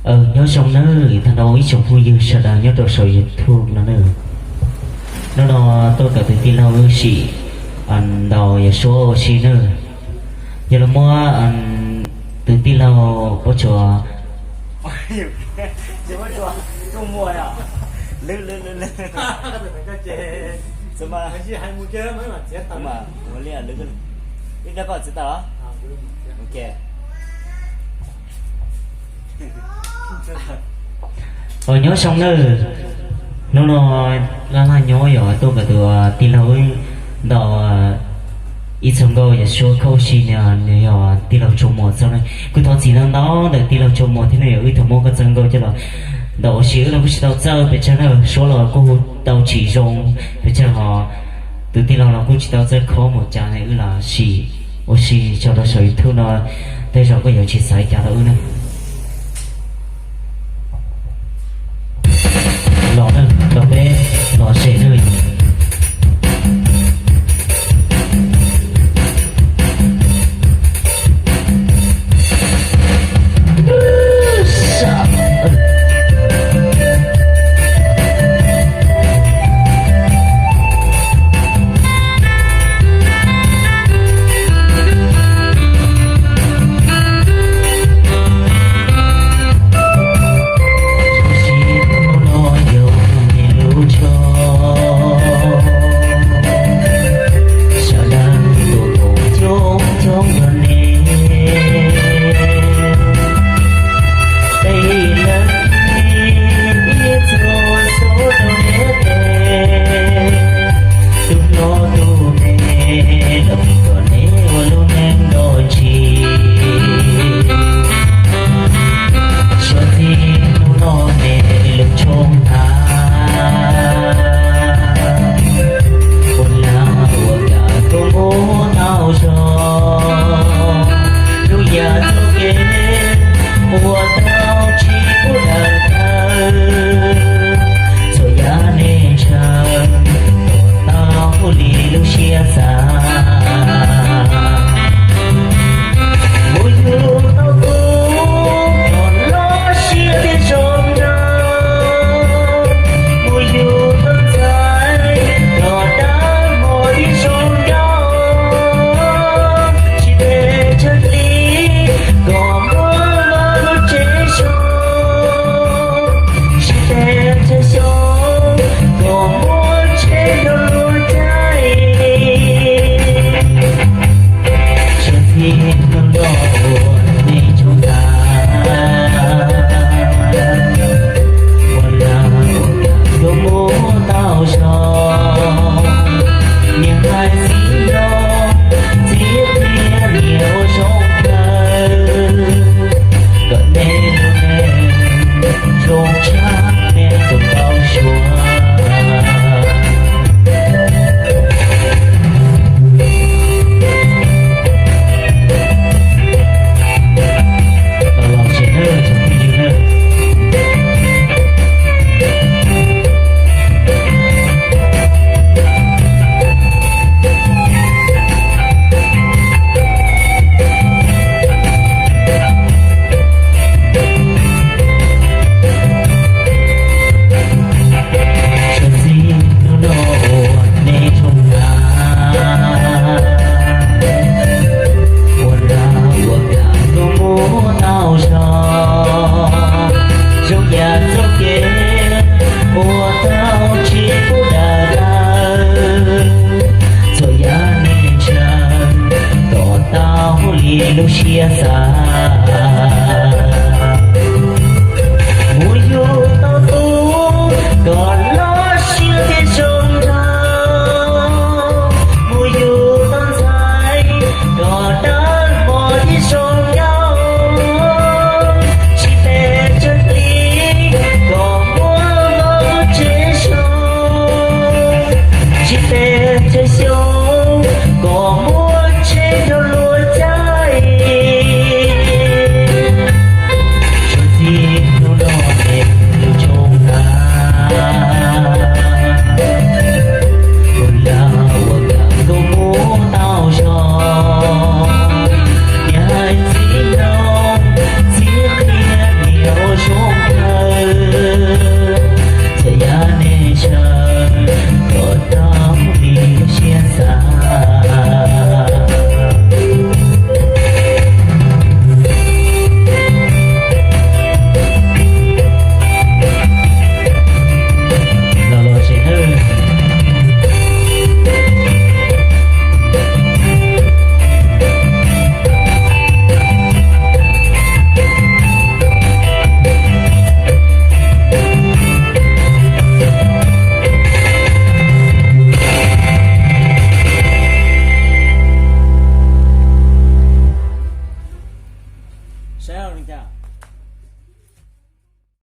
Nyob zoo nawb tag nrho ib tsoom phooj ywg sawv daws nyob rau saum YouTube no nawb. Hnub no tuaj kawm tus tij laug wb sim ntaus yam suab ua si nawb. Yog los muab tus tij laug Pob Tsuas Nyob zoo nawb, hnub no laj laj nyob yog tuaj kawm tus tij laug ntaus ib txog nkauj yam suab khaub si no, nws yog tij laug Tsuas Muas txawj na. Kuj thov txim ntau ntau ntawm tij laug Tsuas Muas thiab na, yog wb tau muab koj txawj nkauj coj los ntaus ua si wb los kuj tsis tau txawj pes tsawg na, suab los kuj hu tau tsis zoo pes tsawg hos tus tij laug los kuj tsis tau txawj khob mus cas ne, wb los sim ua si tso rau saum YouTube no, tej zaum koj yuav tsis xav cas rau wb na.